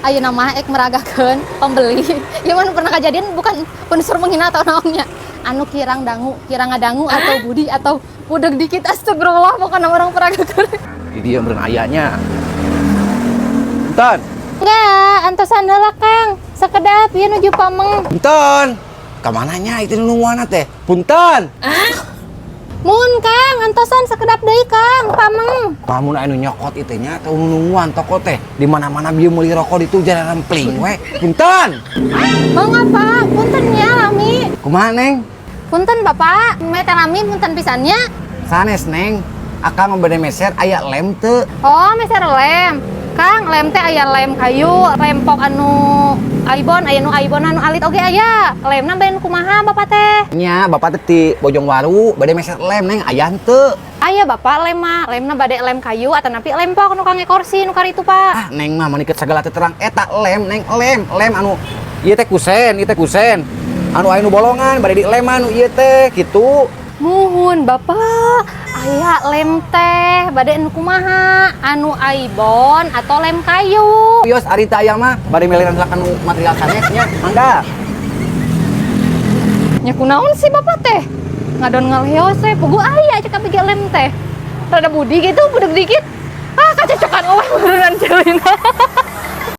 Ayeuna mah ek meragakeun pembeli. Ieu mah nu pernah kejadian, bukan unsur menghina atau naonnya. Anu kirang dangu, kirang ngadangu atau budi atau budeg dikit, astagfirullah, pokoknya urang peragakeun. Di dia meureun aya nya. Punten. Enggak, antosan heula, Kang. Sakedap ieu nuju pameng. Punten. Ka mana nya itu nungguan teh? Punten. Mun Kang, antosan sakedap deui, Kang, pameng. Lamun anu nyokot itu nya atau nungguan toko teh di mana-mana bieu meuli rokok ditu jalan rempling we. Punten. Mangga, Pak, punten nya lami. Kumaha, Neng? Punten, Bapak, meta lami, punten pisan nya. Sanes, Neng. Akang bade meser, aya lem teu? Oh, meser lem. Kang, lem teh aya lem kayu, lem pok anu Aibon, aya nu Aibon anu alit oge aya. Lemna bade kumaha Bapak teh? Nya, Bapak teh ti Bojongwaru bade meser lem, Neng, aya henteu? Aya, Bapak, lem mah. Lemna bade lem kayu atau napi lem pok nu kangge kursi nu karitu, Pak? Ah, Neng mah meuni segala teh terang eta lem, Neng, lem, lem anu ieu teh kusen, ieu teh kusen. Anu aya nu bolongan bade dileman nu ieu teh kitu. Muhun, Bapak, aya lem teh, bade nu kumaha? Anu Aibon atau lem kayu? Wios ari teu aya mah bade meliran heula nu material sanes nya. Mangga. Nya kunaon sih Bapak teh? Ngadon ngaleos teh, puguh aya cek abg lem teh. Rada budi gitu, budeg dikit. Ah, kacocokan oleh beneran celina.